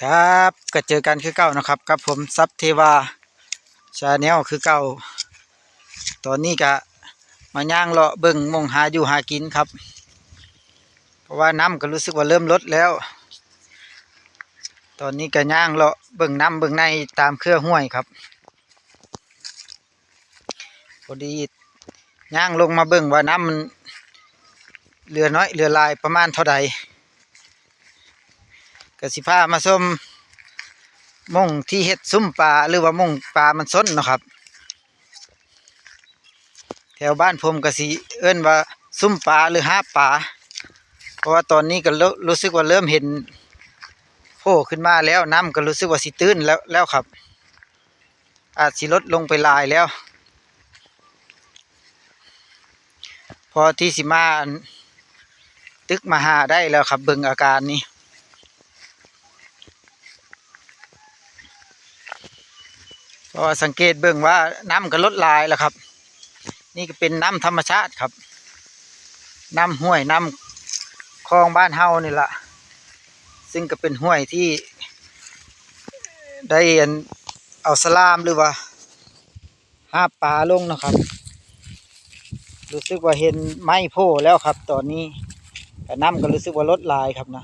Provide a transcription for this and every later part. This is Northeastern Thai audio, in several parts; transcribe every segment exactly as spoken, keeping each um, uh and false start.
ครับ ก็เจอกันคือเก่านะครับ กับผม ทรัพย์เทวา Channel คือเก่า ตอนนี้ก็มาย่างเลาะเบิ่งหม่องหาอยู่หากินครับ เพราะว่าน้ำก็รู้สึกว่าเริ่มลดแล้ว ตอนนี้ก็ย่างเลาะเบิ่งน้ำเบิ่งในตามเครือห้วยครับ พอดีย่างลงมาเบิ่งว่าน้ำมันเหลือน้อยเหลือหลายประมาณเท่าใด ก็สิพามาชมหม่องที่เฮ็ดซุมปลา หรือว่าหม่องปลามันซนเนาะครับ แถวบ้านผมก็สิเอิ้นว่าซุมปลาหรือหาบปลา เพราะว่าตอนนี้ก็รู้ รู้สึกว่าเริ่มเห็นโผล่ขึ้นมาแล้ว น้ำก็รู้สึกว่าสิตื้นแล้ว แล้วครับ อาจสิลดลงไปหลายแล้ว พอที่สิมาอันตึกมาหาได้แล้วครับ เบิ่งอาการนี้ เพราะว่าสังเกตเบิ่งว่าน้ำก็ลดหลายแล้วครับ นี่ก็เป็นน้ำธรรมชาติครับ น้ำห้วยน้ำคลองบ้านเฮานี่ละ ซึ่งก็เป็นห้วยที่ได้อันเอาสลามหรือว่าหาบปลาลงเนาะครับ รู้สึกว่าเห็นไม้โผล่แล้วครับ ตอนนี้ แต่น้ำก็รู้สึกว่าลดหลายครับนะ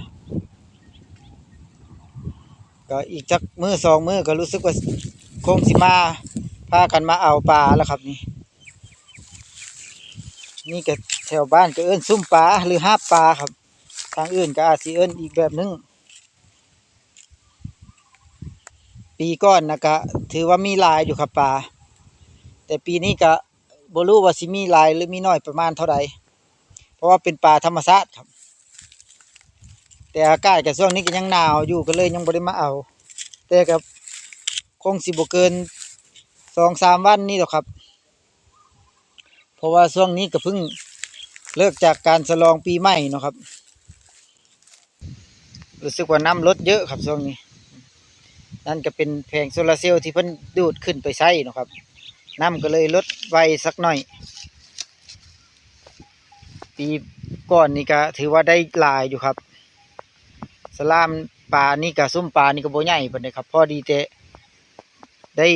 ก็อีกจักมื้อสองมื้อก็รู้สึกว่าคงสิมาพากันมาเอาปลาแล้วครับนี่ นี่ก็แถวบ้านก็เอิ้นซุมปลาหรือหาบปลาครับ ทางอื่นก็อาจสิเอิ้นอีกแบบหนึ่ง ปีก่อนนะก็ถือว่ามีหลายอยู่ครับปลา แต่ปีนี้ก็บ่รู้ว่าสิมีหลายหรือมีน้อยประมาณเท่าใด เพราะว่าเป็นปลาธรรมชาติครับ แต่อากาศก็ช่วงนี้ก็ยังหนาวอยู่ ก็เลยยังบ่ได้มาเอา แต่ก็คงสิบ่เกินสองสามวันนี้ดอกครับ เพราะว่าช่วงนี้ก็เพิ่งเลิกจากการฉลองปีใหม่เนาะครับ รู้สึกว่าน้ำลดเยอะครับช่วงนี้ นั่นก็เป็นแผงโซลาร์เซลล์ที่เพิ่นดูดขึ้นไปใช้เนาะครับ น้ำก็เลยลดไวสักหน่อย ปีก่อนนี่ก็ถือว่าได้หลายอยู่ครับ สลามปลานี่ก็ซุมปลานี่ก็บ่ใหญ่ปานใดครับ พอดีแต่ได้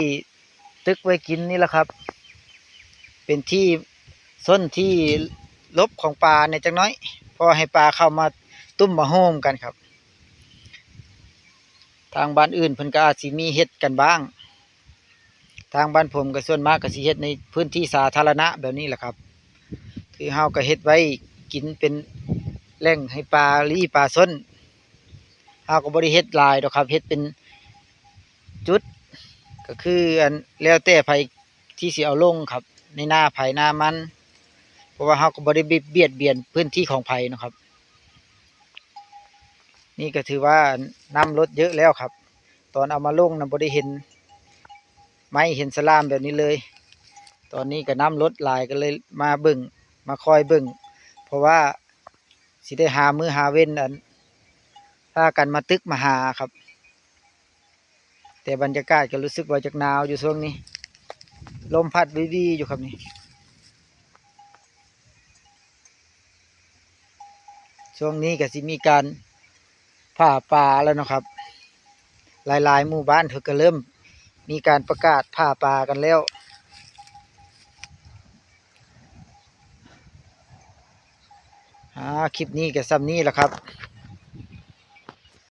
ตึกไว้กินนี่แหละครับ เป็นที่ซนที่หลบของปลาเนี่ยจักหน่อย พอให้ปลาเข้ามาตุ้มมาโฮมกันครับ ทางบ้านอื่นเพิ่นก็อาจสิมีเฮ็ดกันบ้าง ทางบ้านผมก็ส่วนมากก็สิเฮ็ดในพื้นที่สาธารณะแบบนี้แหละครับ คือเฮาก็เฮ็ดไว้กินเป็นแหล่งให้ปลาลี้ปลาซน เฮาก็บ่ได้เฮ็ดหลายดอกครับ เฮ็ดเป็นจุด ก็คืออันแล้วแต่ไผที่สิเอาลงครับ ในนาไผนามัน เพราะว่าเฮาก็บ่ได้เบียดเบียนพื้นที่ของไผเนาะครับ นี่ก็ถือว่าน้ำลดเยอะแล้วครับ ตอนเอามาลงนะบ่ได้เห็นไม้เห็นสลามแบบนี้เลย ตอนนี้ก็น้ำลดหลายก็เลยมาเบิ่ง มาคอยเบิ่ง เพราะว่าสิได้หามื้อหาเว็นอันพากันมาตึกมาหาครับ แต่บรรยากาศก็รู้สึกว่าจักหนาวอยู่ช่วงนี้ ลมพัดวิวๆอยู่ครับนี่ ช่วงนี้ก็สิมีการผ่าปลาแล้วเนาะครับ หลายๆหมู่บ้านเพิ่นก็เริ่มมีการประกาศผ่าปลากันแล้ว อ่า คลิปนี้ก็ส่ำนี้แหละครับ